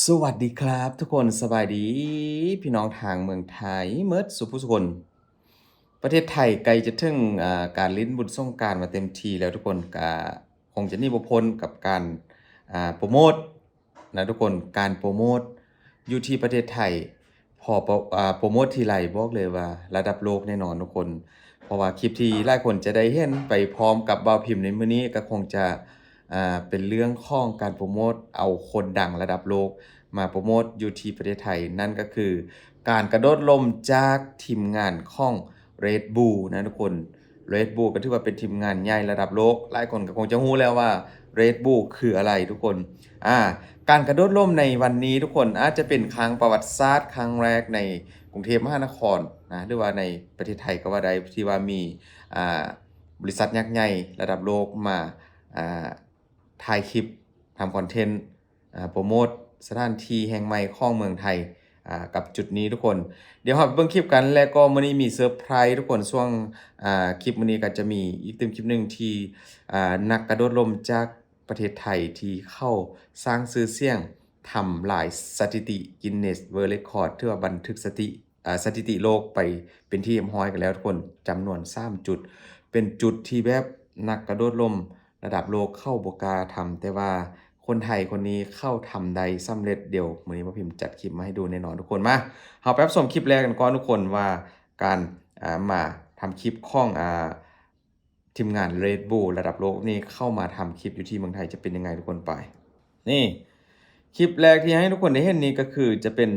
ສະຫວັດດີຄັບທຸກຄົນ, ສະບາຍດີພີ່ນ້ອງທາງເມືອງໄທໝົດສູ່ຜູ້ສູ່ຄົນ. ປະເທດໄທໃກ້ຈະເຖິງ ອາ ການຫຼິ້ນບຸນສົງການມາເຕັມທີ່ແລ້ວທຸກຄົນ, ກະຄົງຈະໜີບໍ່ພົ້ນກັບການ ອາ ໂປຣໂມດນະທຸກຄົນ. ການໂປຣໂມດຢູ່ທີ່ປະເທດໄທ ພໍ ອາ ໂປຣໂມດທີໄລບອກເລີຍວ່າລະດັບໂລກແນ່ນອນທຸກຄົນ, ເພາະວ່າຄລິບທີ່ຫຼາຍຄົນຈະໄດ້ເຫັນໄປພ້ອມກັບບ່າວພິມໃນມື້ນີ້ ກໍຄົງຈະ ອາ ເປັນເລື່ອງຂອງການໂປຣໂມດເອົາຄົນດັງລະດັບໂລກມາໂປຣໂມດຢູ່ທີ່ປະເທດໄທ, ນັ້ນກໍຄືການກະໂດດລົມຈາກທີມງານຂອງ Red Bull ນະທຸກຄົນ. Red Bull ກໍຖືວ່າເປັນທີມງານໃຫຍ່ລະດັບໂລກ, ຫຼາຍຄົນກໍຄົງຈະຮູ້ແລ້ວວ່າ Red Bull ຄືອະໄລທຸກຄົນ. ອາ ການກະໂດດລົມໃນວັນນີ້ທຸກຄົນ ອາດຈະເປັນຄັ້ງປະຫວັດສາດຄັ້ງແລກໃນກຸງເທບມະຫານະຄອນນະ ຫຼືວ່າໃນປະເທດໄທກໍວ່າໄດ້ ທີ່ວ່າມີ ອາ ບໍລິສັດຍັກໃຫຍ່ລະດັບໂລກມາ ອາ ຖ່າຍຄລິບ ທຳຄອນເທັນ ອາ ໂປຣໂມດສະຖານທີ່ແຫ່ງໃໝ່ຂອງເມືອງໄທ ອາ ກັບຈຸດນີ້ທຸກຄົນ. ດຽວເຮົາໄປເບິ່ງຄລິບກັນ ແລະກໍມື້ນີ້ມີເຊີໄພຣສ໌ທຸກຄົນ. ຊ່ວງ ອາ ຄລິບມື້ນີ້ກໍຈະມີອີກຕື່ມຄລິບໜຶ່ງທີ່ ອາ ນັກກະໂດດລົມຈາກປະເທດໄທທີ່ເຂົາສ້າງຊື່ສຽງ ທຳລາຍສະຖິຕິ Guinness World Record ຖືວ່າບັນທຶກສະຕິ ອາ ສະຖິຕິໂລກໄປເປັນທີ່ຮຽບຮ້ອຍກັນແລ້ວທຸກຄົນ, ຈຳນວນສາມຈຸດ. ເປັນຈຸດທີ່ແບບນັກກະໂດດລົມລະດັບໂລກເຂົາບໍ່ກ້າທຳ, ແຕ່ວ່າຄົນໄທຄົນນີ້ເຂົາທຳໄດ້ສຳເລັດ. ດຽວມື້ນີ້ບ່າວພິມຈັດຄລິບມາໃຫ້ດູແນ່ນອນທຸກຄົນ. ມາ ເຮົາໄປຮັບຊົມຄລິບແລກກັນກ່ອນທຸກຄົນ ວ່າການ ອາ ມາທຳຄລິບຂອງ ອາ ທີມງານ Red Bull ລະດັບໂລກນີ້ເຂົ້າມາທຳຄລິບຢູ່ທີ່ເມືອງໄທຈະເປັນຍັງໄງທຸກຄົນ. ໄປ ນີ້ ຄລິບແລກທີ່ໃຫ້ທຸກຄົນໄດ້ເຫັນນີ້ກໍຄືຈະເປັນ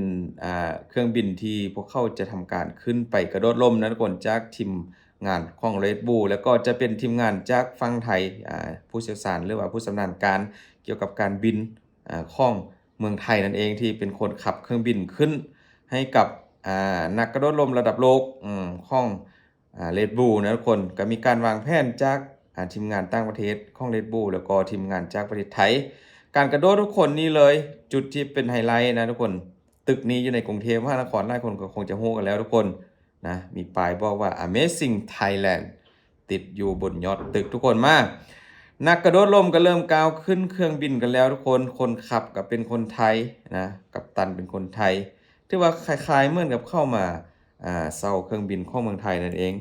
ອາ ເຄື່ອງບິນທີ່ພວກເຂົາຈະທຳການຂຶ້ນໄປກະໂດດລົມນະທຸກຄົນ ຈາກທີມງານຂອງ Red Bull ແລ້ວກໍຈະເປັນທີມງານຈາກຝັ່ງໄທ ອາ ຜູ້ຊ່ຽວຊານ ຫຼືວ່າຜູ້ຊຳນານການກ່ຽວກັບການບິນ ອາ ຂອງເມືອງໄທນັ້ນເອງ ທີ່ເປັນຄົນຂັບເຄື່ອງບິນຂຶ້ນໃຫ້ກັບ ອາ ນັກກະໂດດລົມລະດັບໂລກ ອືມ ຂອງ ອາ Red Bull ນະທຸກຄົນ. ກໍມີການວາງແຜນຈາກ ອາ ທີມງານຕ່າງປະເທດຂອງ Red Bull ແລ້ວກໍທີມງານຈາກປະເທດໄທ. ການກະໂດດທຸກຄົນນີ້ເລີຍ ຈຸດທີ່ເປັນໄຮໄລນະທຸກຄົນ, ຕຶກນີ້ຢູ່ໃນກຸງເທບມະຫານະຄອນ ຫຼາຍຄົນກໍຄົງຈະຮູ້ກັນແລ້ວທຸກຄົນນະ, ມີປ້າຍບອກວ່າ Amazing Thailand ຕິດຢູ່ບົນຍອດຕຶກທຸກຄົນ. ມາ ນັກກະໂດດລົມກໍເລີ່ມກ້າວຂຶ້ນເຄື່ອງບິນກັນແລ້ວທຸກຄົນ. ຄົນຂັບກໍເປັນຄົນໄທນະ, ກັບຕັນເປັນຄົນໄທ. ຖືວ່າຄ້າຍໆເໝືອນກັບເຂົ້າມາ ອາ ເຊົ່າເຄື່ອງບິນຂອງເມືອງໄທນັ້ນເອງ.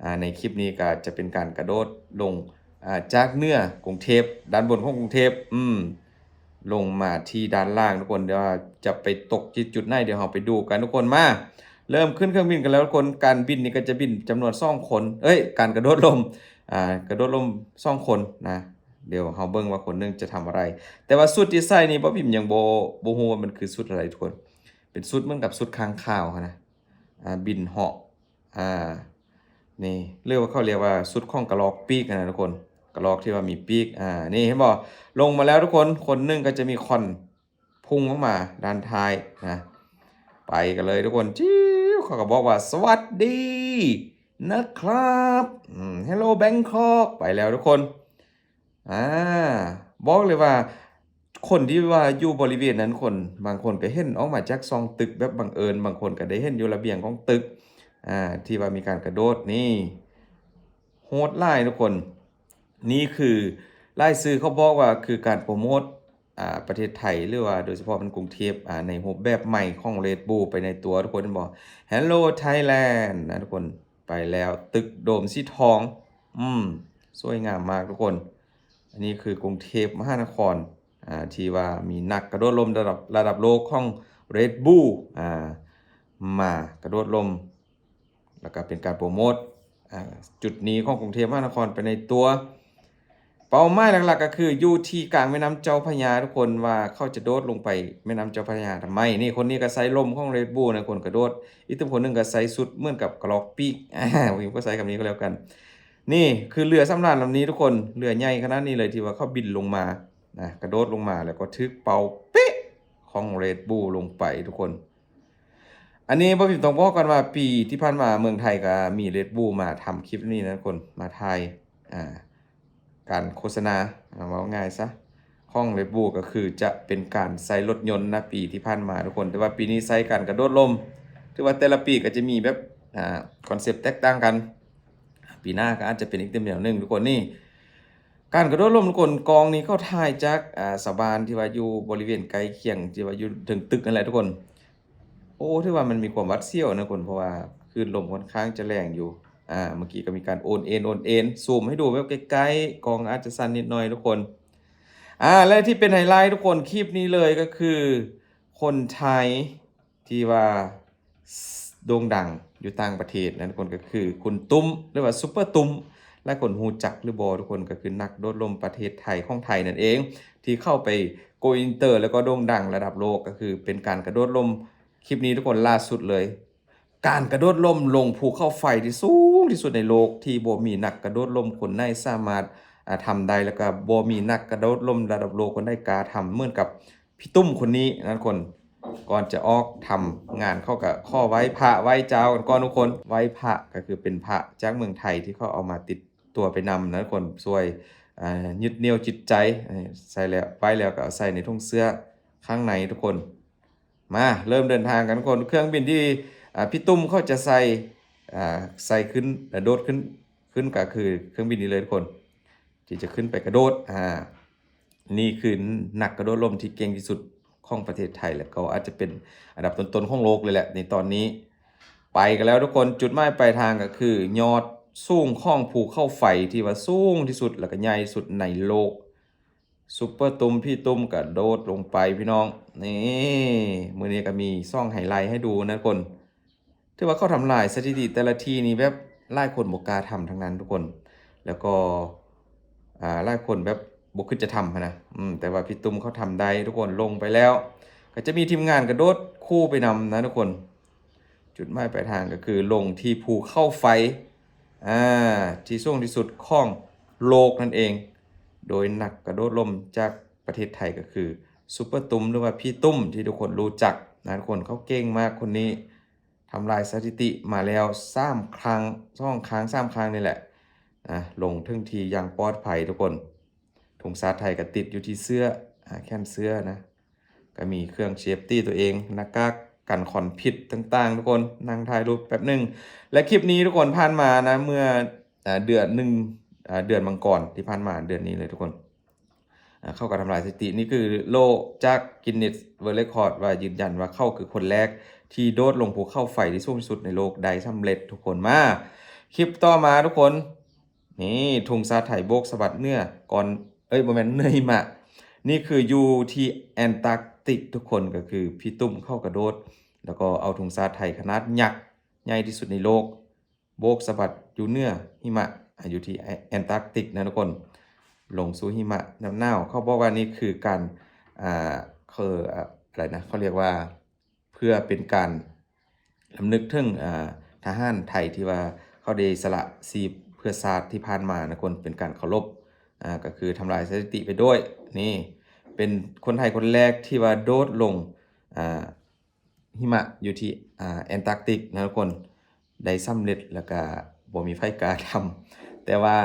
ອາ ໃນຄລິບນີ້ກໍຈະເປັນການກະໂດດລົງ ອາ ຈາກເໜືອກຸງເທບ ດ້ານບົນຂອງກຸງເທບ ອືມ ລົງມາທີ່ດ້ານລ່າງທຸກຄົນ. ດຽວຈະໄປຕົກທີ່ຈຸດໃດ ດຽວເຮົາໄປດູກັນທຸກຄົນ. ມາ ເລີ່ມຂຶ້ນເຄື່ອງບິນກັນແລ້ວທຸກຄົນ. ການບິນນີ້ກໍຈະບິນຈຳນວນສອງຄົນ ເອີຍ ການກະໂດດລົມ ອາ ກະໂດດລົມສອງຄົນນະ. ດຽວເຮົາເບິ່ງວ່າຄົນໜຶ່ງຈະທຳອະໄລ. ແຕ່ວ່າຊຸດທີ່ໃສ່ນີ້ ບ່າວພິມຍັງບໍ່ ບໍ່ຮູ້ວ່າມັນຄືຊຸດອະໄລທຸກຄົນ. ເປັນຊຸດເໝືອນກັບຊຸດຄ້າງຄາວຫັ້ນນະ. ອາ ບິນເຫາະ ອາ ນີ້ ຫຼືວ່າເຂົາລຽກວ່າຊຸດຂອງກະລອກປີກຫັ້ນນະທຸກຄົນ, ກະລອກທີ່ວ່າມີປີກ. ອາ ນີ້ເຫັນບໍ່ ລົງມາແລ້ວທຸກຄົນ. ຄົນໜຶ່ງກໍຈະມີຄວັນພຸ່ງອອກມາດ້ານທ້າຍນະ. ໄປກັນເລີຍທຸກຄົນ. ຈິ້ວ ເຂົາກໍບອກວ່າ ສະຫວັດດີນະຄັບ ອືມ Hello Bangkok ໄປແລ້ວທຸກຄົນ. ອາ ບອກເລີຍວ່າ ຄົນທີ່ວ່າຢູ່ບໍລິເວນນັ້ນ ຄົນບາງຄົນກໍເຫັນອອກມາຈາກຊ່ອງຕຶກແບບບັງເອີນ, ບາງຄົນກໍໄດ້ເຫັນຢູ່ລະບຽງຂອງຕຶກ ອາ ທີ່ວ່າມີການກະໂດດ. ນີ້ ໂຫດຫຼາຍທຸກຄົນ. ນີ້ຄືລາຍຊື່ເຂົາບອກວ່າຄືການໂປຣໂມດ ອາ ປະເທດໄທ ຫຼືວ່າໂດຍສະເພາະມັນກຸງເທບ ອາ ໃນຮູບແບບໃໝ່ຂອງ Red Bull ໄປໃນຕົວທຸກຄົນ. ເຫັນບໍ່ Hello Thailand ນະທຸກຄົນ. ໄປແລ້ວ ຕຶກໂດມສີທອງ ອືມ ສວຍງາມມາກທຸກຄົນ. ອັນນີ້ຄືກຸງເທບມະຫານະຄອນ ອາ ທີ່ວ່າມີນັກກະໂດດລົມລະດັບ ລະດັບໂລກຂອງ Red Bull ອາ ມາກະໂດດລົມ ແລ້ວກໍເປັນການໂປຣໂມດ ອາ ຈຸດນີ້ຂອງກຸງເທບມະຫານະຄອນໄປໃນຕົວ. ເປົ້າໝາຍຫຼັກໆກໍຄືຢູ່ທີ່ກາງແມ່ນ້ຳເຈົ້າພະຍາທຸກຄົນ ວ່າເຂົາຈະໂດດລົງໄປແມ່ນ້ຳເຈົ້າພະຍາທຳໄມ. ນີ້ ຄົນນີ້ກໍໃສ່ລົມຂອງ Red Bull ນະ ຄົນກະໂດດ. ອີກຕົວຄົນໜຶ່ງກໍໃສ່ຊຸດເໝືອນກັບກະລອກປີກ ອາ ເຮົາກໍໃຊ້ຄຳນີ້ກໍແລ້ວກັນ. ນີ້ຄືເຮືອສຳລານລຳນີ້ທຸກຄົນ, ເຮືອໃຫຍ່ຂະໜາດນີ້ເລີຍ ທີ່ວ່າເຂົາບິນລົງມານະ, ກະໂດດລົງມາແລ້ວກໍຖືກເປົ້າເປະຂອງ Red Bull ລົງໄປທຸກຄົນ. ອັນນີ້ບ່າວພິມຕ້ອງບອກກ່ອນວ່າ ປີທີ່ຜ່ານມາເມືອງໄທກໍມີ Red Bull ມາທຳຄລິບນີ້ນະທຸກຄົນ, ມາຖ່າຍ ອາ ການໂຄສະນາ ເວົ້າງ່າຍຊະ ຂອງ Red Bull ກໍຄືຈະເປັນການໃຊ້ລົດຍົນນະ ປີທີ່ຜ່ານມາທຸກຄົນ. ແຕ່ວ່າປີນີ້ໃຊ້ການກະໂດດລົມ. ຖືວ່າແຕ່ລະປີກໍຈະມີແບບ ອາ ຄອນເຊັບແຕກຕ່າງກັນ, ປີໜ້າກໍອາດຈະເປັນອີກແນວໜຶ່ງທຸກຄົນ. ນີ້ ການກະໂດດລົມ ທຸກຄົນ ກ້ອງນີ້ເຂົາຖ່າຍຈາກ ອ່າ ຊາວບ້ານທີ່ວ່າຢູ່ບໍລິເວນໃກ້ຄຽງ ທີ່ວ່າຢູ່ເທິງຕຶກນັ້ນແຫຼະ ທຸກຄົນ. ໂອ້ ຖືວ່າມັນມີຄວາມຫວາດສຽວນະ ທຸກຄົນ ເພາະວ່າຄື້ນລົມຂ້ອນຂ້າງຈະແຮງຢູ່. ອ່າ ເມື່ອກີ້ກໍມີການໂອນເອນ ໂອນເອນ ຊູມໃຫ້ດູແບບໃກ້ໆ ກ້ອງອາດຈະສັ່ນນິດໜ້ອຍ ທຸກຄົນ. ອ່າ ແລະທີ່ເປັນໄຮໄລ ທຸກຄົນ ຄລິບນີ້ເລີຍກໍຄືຄົນໄທ ທີ່ວ່າໂດ່ງດັງຢູ່ຕ່າງປະເທດນັ້ນ ທຸກຄົນ ກໍຄືຄຸນຕຸ້ມ ຫຼືວ່າຊຸບເປີຕຸ້ມ. ຫຼາຍຄົນຮູ້ຈັກຫຼືບໍ່ ທຸກຄົນ? ກໍຄືນັກໂດດລົມປະເທດໄທ ຂອງໄທນັ້ນເອງ ທີ່ເຂົ້າໄປໂກອິນເຕີ ແລ້ວກໍໂດ່ງດັງລະດັບໂລກ. ກໍຄືເປັນການກະໂດດລົມ ຄລິບນີ້ ທຸກຄົນ ລ່າສຸດເລີຍ ການກະໂດດລົມລົງພູເຂົາໄຟທີ່ສູງທີ່ສຸດໃນໂລກ ທີ່ບໍ່ມີນັກກະໂດດລົມຄົນໃດສາມາດ ອ່າ ທຳໄດ້ ແລ້ວກໍບໍ່ມີນັກກະໂດດລົມລະດັບໂລກຄົນໃດກ້າທຳເໝືອນກັບ ພີ່ຕຸ້ມຄົນນີ້ນະ ທຸກຄົນ. ກ່ອນຈະອອກທຳງານ ເຂົາກໍຂໍໄຫວ້ພະໄຫວ້ເຈົ້າກັນກ່ອນ ທຸກຄົນ. ໄຫວ້ພະກໍຄືເປັນພະຈາກເມືອງໄທ ທີ່ເຂົາເອົາມາຕິດຕົວໄປນຳນະ ທຸກຄົນ ຊ່ວຍ ອ່າ ຍຶດໜ່ຽວຈິດໃຈ. ໃສ່ແລ້ວ ໄຫວ້ແລ້ວກໍເອົາໃສ່ໃນຖົງເສື້ອຂ້າງໃນ ທຸກຄົນ. ມາເລີ່ມເດີນທາງກັນ ທຸກຄົນ. ເຄື່ອງບິນທີ່ ອ່າ ພີ່ຕຸ້ມເຂົາຈະໃສ່ ອ່າ ໃສ່ຂຶ້ນ ແລະ ໂດດຂຶ້ນ ຂຶ້ນ ກໍຄືເຄື່ອງບິນນີ້ເລີຍ ທຸກຄົນ ທີ່ຈະຂຶ້ນໄປກະໂດດ. ອ່າ ນີ້ຄືນັກກະໂດດລົມທີ່ເກັ່ງທີ່ສຸດຂອງປະເທດໄທ ແລະ ກໍອາດຈະເປັນອັນດັບຕົ້ນໆຂອງໂລກເລີຍແຫຼະໃນຕອນນີ້. ໄປກັນແລ້ວ ທຸກຄົນ. ຈຸດໝາຍປາຍທາງກໍຄືຍອດສູງຂອງພູເຂົາໄຟທີ່ວ່າສູງທີ່ສຸດ ແລ້ວກໍໃຫຍ່ທີ່ສຸດໃນໂລກ. ຊຸບເປີຕຸ້ມ ພີ່ຕຸ້ມກະໂດດລົງໄປ ພີ່ນ້ອງ. ນີ້ ມື້ນີ້ກໍມີສອງໄຮໄລໃຫ້ດູນະ ທຸກຄົນ. ຖືວ່າເຂົາທຳລາຍສະຖິຕິແຕ່ລະທີ່ນີ້ ແບບຫຼາຍຄົນບໍ່ກ້າທຳທັງນັ້ນ ທຸກຄົນ. ແລ້ວກໍ ອ່າ ຫຼາຍຄົນແບບບໍ່ຄິດຈະທຳຫັ້ນນະ. ອືມ ແຕ່ວ່າພີ່ຕຸ້ມເຂົາທຳໄດ້ ທຸກຄົນ. ລົງໄປແລ້ວກໍຈະມີທີມງານກະໂດດຄູ່ໄປນຳນະ ທຸກຄົນ. ຈຸດໝາຍປາຍທາງກໍຄືລົງທີ່ພູເຂົາໄຟ ອ່າ ທີ່ສູງທີ່ສຸດຂອງໂລກນັ້ນເອງ ໂດຍນັກກະໂດດລົມຈາກປະເທດໄທ ກໍຄືຊຸບເປີຕຸ້ມ ຫຼືວ່າພີ່ຕຸ້ມ ທີ່ທຸກຄົນຮູ້ຈັກນະ ທຸກຄົນ. ເຂົາເກັ່ງມາກຄົນນີ້ ທຳລາຍສະຖິຕິມາແລ້ວສາມຄັ້ງ ສອງຄັ້ງ ສາມຄັ້ງນີ້ແຫຼະ. ອ່າ ລົງເຖິງທີ່ຢ່າງປອດໄພ ທຸກຄົນ. ທຸງຊາດໄທກໍຕິດຢູ່ທີ່ເສື້ອ ອ່າ ແຂນເສື້ອນະ. ກໍມີເຄື່ອງເຊຟຕີຕົວເອງ ໜ້າກາກກັນຄວັນພິດຕ່າງໆ ທຸກຄົນ. ນັ່ງຖ່າຍຮູບແປັບໜຶ່ງ. ແລະ ຄລິບນີ້ ທຸກຄົນ ຜ່ານມານະ ເມື່ອ ອ່າ ເດືອນໜຶ່ງ ອ່າ ເດືອນມັງກອນທີ່ຜ່ານມາ ເດືອນນີ້ເລີຍ ທຸກຄົນ. ອ່າ ເຂົາກໍທຳລາຍສະຖິຕິ. ນີ້ຄືໂລ່ຈາກ Guinness World Record ວ່າຢືນຢັນວ່າເຂົາຄືຄົນແລກທີ່ໂດດລົງພູເຂົາໄຟທີ່ສູງທີ່ສຸດໃນໂລກໄດ້ສຳເລັດ ທຸກຄົນ. ມາ ຄລິບຕໍ່ມາ ທຸກຄົນ. ນີ້ ທຸງຊາດໄທໂບກສະບັດເໜືອກ້ອນ ເອີຍ ບໍ່ແມ່ນ ເໜືອຫິມະ. ນີ້ຄືຢູ່ທີ່ແອນຕາກຕິກ ທຸກຄົນ. ກໍຄືພີ່ຕຸ້ມເຂົາກະໂດດ ແລ້ວກໍເອົາທຸງຊາດໄທຂະໜາດຍັກໃຫຍ່ທີ່ສຸດໃນໂລກ ໂບກສະບັດຢູ່ເໜືອຫິມະ ອ່າ ຢູ່ທີ່ແອ ແອນຕາກຕິກນະ ທຸກຄົນ. ລົງສູ່ຫິມະໜາວໆ. ເຂົາບອກວ່ານີ້ຄືການ ອ່າ ຄື ອາ ອະໄລນະ ເຂົາລຽກວ່າ ເພື່ອເປັນການລຳນຶກເຖິງ ອ່າ ທະຫານໄທທີ່ວ່າເຂົາໄດ້ສະຫຼະຊີບເພື່ອຊາດທີ່ຜ່ານມານະ ທຸກຄົນ. ເປັນການເຄົາລົບ ອ່າ ກໍຄືທຳລາຍສະຖິຕິໄປດ້ວຍ. ນີ້ເປັນຄົນໄທຄົນແລກທີ່ວ່າໂດດລົງ ອ່າ ຫິມະຢູ່ທີ່ ອ່າ ແອນຕາກຕິກນະ ທຸກຄົນ ໄດ້ສຳເລັດ ແລ້ວກະບໍ່ມີໃຜກ້າທຳ. ແຕ່ວ່າ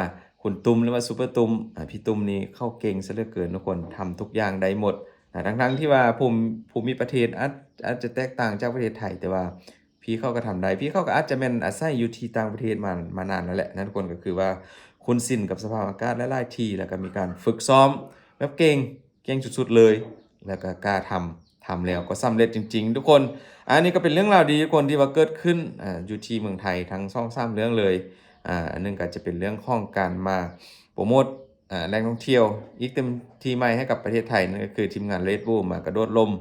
ຄຸນຕຸ້ມ ຫຼືວ່າຊຸບເປີຕຸ້ມ ອ່າ ພີ່ຕຸ້ມນີ້ເຂົາເກັ່ງຊະເຫຼືອເກີນ ທຸກຄົນ ທຳທຸກຢ່າງໄດ້ໝົດ. ອ່າ ທັງໆທີ່ວ່າພູ ພູມິປະເທດອາດ ອາດຈະແຕກຕ່າງຈາກປະເທດໄທ ແຕ່ວ່າ ພີ່ເຂົາກໍທຳໄດ້. ພີ່ເຂົາກໍອາດຈະແມ່ນອາໄສຢູ່ທີ່ຕ່າງປະເທດມາ ມານານແລ້ວແຫຼະນະ ທຸກຄົນ. ກໍຄືວ່າຄຸ້ນຊິນກັບສະພາບອາກາດຫຼາຍໆທີ່ ແລ້ວກໍມີການຝຶກຊ້ອມແບບເກັ່ງ ເກັ່ງສຸດໆເລີຍ ແລ້ວກໍກ້າທຳ ທຳແລ້ວກໍສຳເລັດຈິງໆ ທຸກຄົນ. ອັນນີ້ກໍເປັນເລື່ອງລາວດີ ທຸກຄົນ ທີ່ວ່າເກີດຂຶ້ນ ອ່າ ຢູ່ທີ່ເມືອງໄທທັງສອງສາມເລື່ອງເລີຍ. ອ່າ ອັນໜຶ່ງກໍຈະເປັນເລື່ອງຂອງການມາໂປຣໂມດ ອ່າ ແຫຼ່ງທ່ອງທ່ຽວອີກທີ່ໃໝ່ໃຫ້ກັບປະເທດໄທ ນັ້ນກໍຄືທີມງານ Red Bull ມາກະໂດດລົມ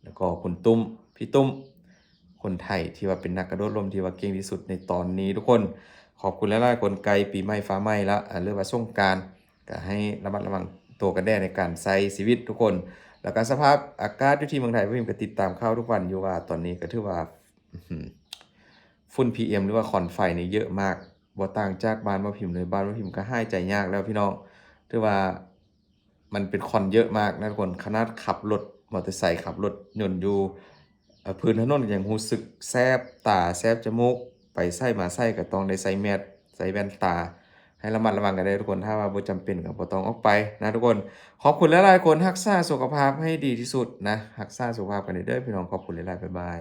ແລ້ວກໍຄຸນຕຸ້ມ ພີ່ຕຸ້ມ ຄົນໄທທີ່ວ່າເປັນນັກກະໂດດລົມທີ່ວ່າເກັ່ງທີ່ສຸດໃນຕອນນີ້ ທຸກຄົນ. ຂອບຄຸນຫຼາຍໆຄົນ. ໃກ້ປີໃໝ່ຟ້າໃໝ່ລະ ອ່າ ຫຼືວ່າສົງການ ກໍໃຫ້ລະມັດລະວັງໂຕກັນແດ່ໃນການໃຊ້ຊີວິດ ທຸກຄົນ. ແລ້ວກໍສະພາບອາກາດຢູ່ທີ່ເມືອງໄທ ພວກພິມກໍຕິດຕາມຂ່າວທຸກວັນຢູ່ວ່າ ຕອນນີ້ກໍຖືວ່າ ອືມ ຝຸ່ນ ພີເອັມ ຫຼືວ່າຄວັນໄຟນີ້ເຍອະມາກ ບໍ່ຕ່າງຈາກບ້ານໝໍພິມເລີຍ. ບ້ານໝໍພິມກໍຫາຍໃຈຍາກແລ້ວ ພີ່ນ້ອງ. ຖືວ່າ ມັນເປັນຄວັນເຍອະມາກນະ ທຸກຄົນ. ຂະໜາດຂັບລົດມໍເຕີໄຊ ຂັບລົດຍົນຢູ່ ເອີ ພື້ນຖະໜົນຍັງຮູ້ສຶກແສບຕາແສບຈະມູກ. ໄປໃສມາໃສກໍຕ້ອງໄດ້ໃສ່ແມັດ ໃສ່ແວ່ນຕາ. ໃຫ້ລະມັດລະວັງກັນເດີ ທຸກຄົນ. ຖ້າວ່າບໍ່ຈຳເປັນກໍບໍ່ຕ້ອງອອກໄປນະ ທຸກຄົນ. ຂອບຄຸນຫຼາຍໆຄົນ. ຮັກສາສຸຂະພາບໃຫ້ດີທີ່ສຸດນະ. ຮັກສາສຸຂະພາບກັນເດີ ພີ່ນ້ອງ. ຂອບຄຸນຫຼາຍໆ. ບາຍບາຍ.